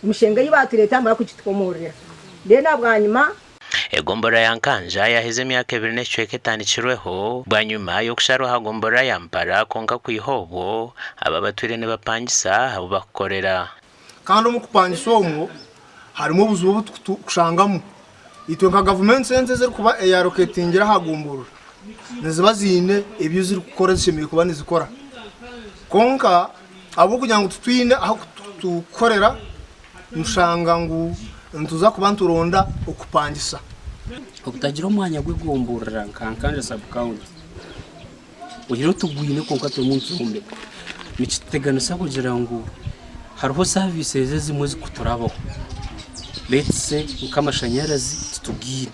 Emishenga ei baatureeta bamara kugitukomoororera then bwanyima. Egomborora ya Nkanja yaaheza emyaka ebiri n'ekicweka etandikirweho bwanyima y'okusharwa aha gomborora ya Mpara kwonka kwiha obwo aba batwire nibapangisa ahu bakukorera. Kandi omu kupangisa omwo harimu obuzibu obu turikushangamu. Itwe nka gavumenti sente ezirikuba eyaroketingire aha gomborora niziba ziine ebi zirikukora ezishemereire kuba nizikora. Kwonka ahabw'okugira ngu titwine ahu kukorera nitushanga ngu nituza kuba nituronda okupangisa. Obutagira omwanya gw'egomborora nka Nkanja sub county oyihireho tugwine kwonka turimu nitwombeka nikituteganisa kugira ngu hariho services ezimwe ezikuturabaho let's say nk'amashanyarazi titugaine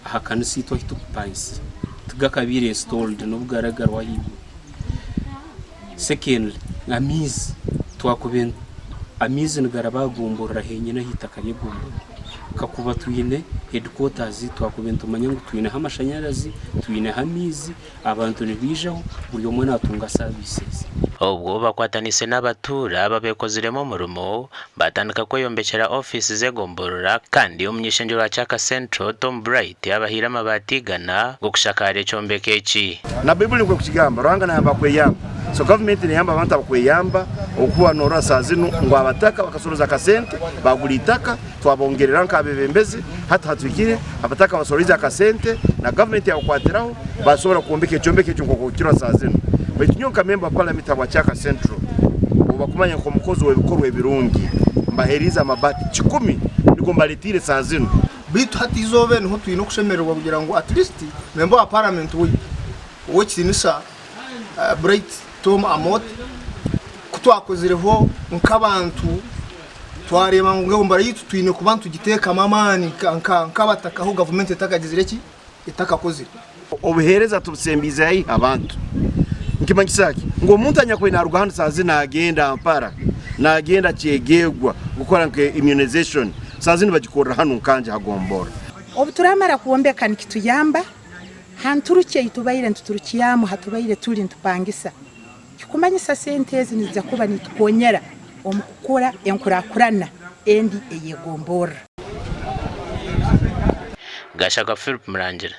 aha kanisa itwe ahu turikupangisa tigakabaire installed n'obu garaabe gariho ahaiguru. Secondly amaizi twakubaire amaizi nigaraba aha gomborora henyine aha itaka ry'egomborora kakuba twine headquarters twakubaire nitumanya ngu twineho amashanyarazi, twineho amaizi, abantu nibaijaho buri omwe natunga services. Obwo bakwataniise n'abatuura ababeekoziremu omurimo baatandika kweyombekyera ofiisi z'egomborora kandi omuny'eishengyero wa Kyaka Central, Tom Bright abahaire amabaati igana g'okushakaara ekyombeko eki. Na Baibuli nikwo ekugamba, Ruhanga nayamba abakweyamba. So gavumenti neyamba abantu abakweyamba okuba norora saa zinu ngu abataka bakasoroza akasente bagura itaka twabongerera nk'abebembezi hati hatuhikire abataka basoroize akasente na gavumenti yabakwatiraho basobora kwombeka ekyombeko ekyo nkoku okukirora saa zinu. Baitu nyowe nka member wa parliament habwa Kyaka Central obubakumanya nk'omukozi w'ebikorwa ebirungi mbaheriize amabati kikumi nigo mbaletiire saa zinu. Beitu hati eizooba eri niho twine okushemererwa kugira ngu at least memba wa paramenti waitu ow'ekitiinisa Bright Tom Amooti ku twakozireho nk'abantu twareeba ngu egombolola yaitu twine kuba nitugiteekamu amaani nk'abataka ahu gavumenti etakagizire ki? Etakakozire. Obuheereza tubusembiize haihi abantu. Nikimanyisa ki? Ngu omuntu anyakubaire naruga hanu saaha zinu nagenda Mpara, nagenda Kyegegwa kukora nka immunization, saaha zinu bagikorra hanu Nkanja ha gomborra. Obu turamara kwombeka nikituyamba ha nturukya ei tubaire nituturukyamu ha tubaire tuli nitupangisa. Kikumanyisa sente ezi nizija kuba nitukonyera omu kukora enkurakurana endi ey'egomborra. Gashaka Philip Murangira.